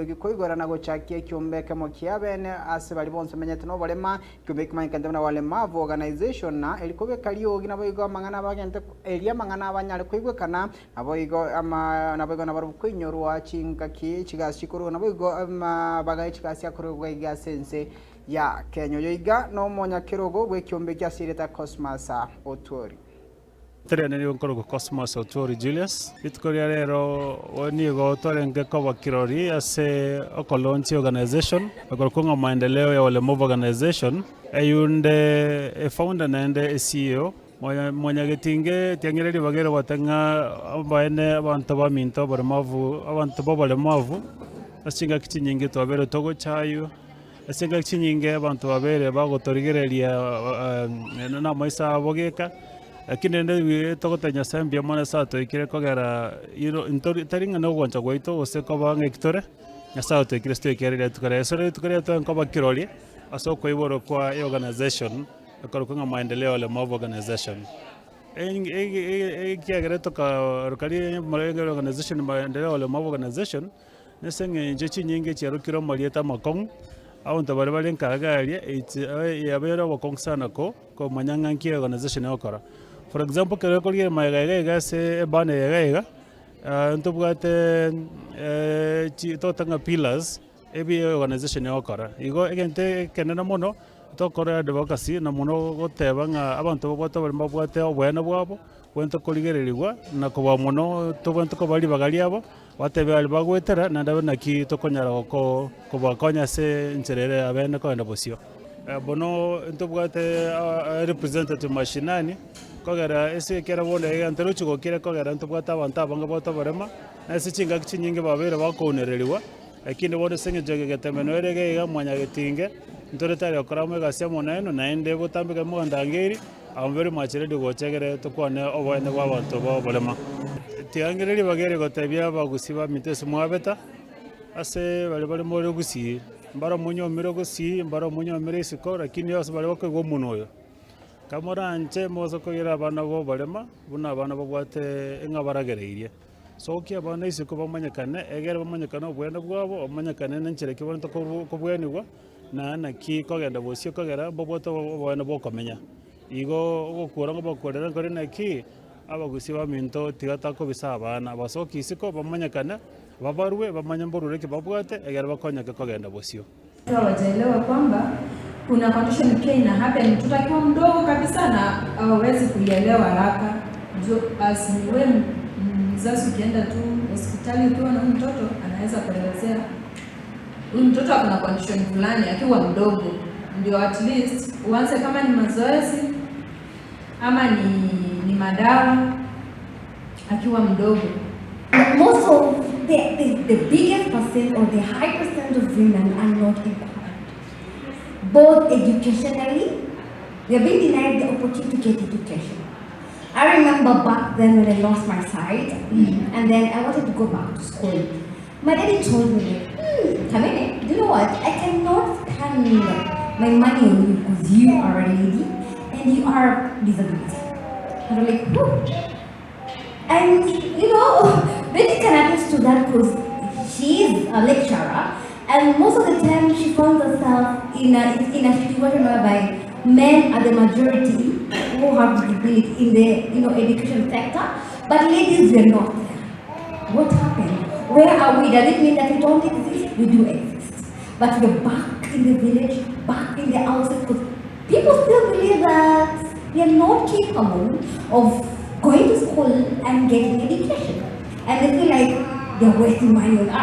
eriogi koigora na gochakia ekiombe ekemo kia bene ase baria bonsi bamenyete noborema, ekiombe ekemanyekanete buna Walemavu Organisation, na eri kobeka riogi naboigo amang'ana abagente erio amang'ana abanyare koigwekana, naboigo ama naboigo nabarobwo koinyorwa chingaki chigasi chikorwa naboigo amabaga echigasi akorwa iga ase ense ya Kenya. Oyo iga nomonyakerogo bw'ekiombe kia Senator Cosmas Otwori. Terene nigo nkorokwa Cosmas Otwori Julius. Rituko ria rero nigo twarenge koba kirori ase okolaunch organization ekorokwa ng'a Maendeleo ya Walemavu Organization, eyunde efounder naende eCEO Mwanyagetinge tiang'ire ribaga ere gote ng'a abaene abanto baminto oboremavu abanto ba oboremavu ase chingaki chinyinge twabeire togochaywa. Ase chingaki chinyinge abanto babere bagotorigereria na amaiso abo geka, lakini rende riria togotebia Nyasaye mbuya mono ase atoikire kogera iro ntori tari ng'a na ogwancha gwaito gose koba ng'a eki tore, Nyasaye otoikire ase toikere rituko riaye. Ase rituko riaye twaye kirori ase okoiborwa kwa eorganization ekorokwa ng'a Maendeleo Walemavu Organization. Ekiagera tokaroka organization Maendeleo Walemavu Organization. Nase eng'encho chinyinge chiarokire omoriete amakong'u, abanto baria bare nkaga aria it's yabeire obokong'u sana ko komanya ng'a nki organization egokora. For example ekero okorigia magega iga iga ase ebanner eye iga iga, ntobwate chi togoteba ng'a pillars ebi organization egokora. Igo egento ekenene mono, tokora advocacy na mono goteba ng'a abanto babwate oboremo babwate oboene bwabo, bwento korigererigwa na kobua mono tobwenerete kobaa ribaga riabo. Batebie aria bagoetera, naende abe naki tokonyara kobakonya ase enchera ere abene kogenda bosio. Bono ntobwate representative mashinani, kogera ase ekero bono egento rochi gokira kogera ntobwate abanto abange babwate oborema, na ase chingaki chinyinge babeire bakounererigwa, lakini bono ase eng'encho egetemeno ere iga iga mwanyagetinge, ntore tayari gokora amo egasi amo nainwe, naende botambe ekero mogandangeiri. Abwo baria mwachereire gocha egere tokwane oboene bw'abanto b'oborema. Tiangire ribaga eri gotebia abagusii baminto ase mwabeta, ase baria bare more gusii, mbare omonyomire gusii, mbare omonyomire isiko, lakini ase baria bakoigwa omonwa oyo, kamoranche mose koira abana b'oborema buna abana babwate ng'a baragereirie. Sokia abana isiko bamanyekane, egere bamanyekane oboene bwabo, bamanyekane na enchera ki barente kobwenigwa. Na naki kogenda bosio kogera mbabwate oboene bw'okomenya. Igo ogokura ngobakurera nkore naki, abagusii baminto tiga takobisa abana, basoke isiko bamanyekane, babarwe bamanye mborure ki babwate, egere bakonyeke kogenda bosio. Hawajaelewa kwamba kuna condition pia ina happen mtoto akiwa mdogo kabisa na hawawezi kuielewa haraka. Jo, as ni we mzazi ukienda tu hospitali ukiwa na huyu mtoto anaweza kuelezea huyu mtoto ako na condition fulani akiwa mdogo, ndio at least uanze kama ni mazoezi ama ni madawa akiwa mdogo. Most of the biggest percent or the high percent of women are not empowered. Both educationally, they are being denied the opportunity to get education. I remember back then when I lost my sight, and then I wanted to go back to school. My daddy told me, like, Kamene, do you know what? I cannot spend my money on you because you are a lady and you are disability. And I'm like, whew. And Betty can attest to that because she is a lecturer, and most of the time she finds herself in a situation whereby men are the majority who have disability in the education sector, but ladies were not there. What happened? Where are we? Does it mean that we don't exist? We do exist. But we're back in the village, back in the houses, because people still believe that we are not capable of going to school and getting education. And they feel like they're wasting money on us.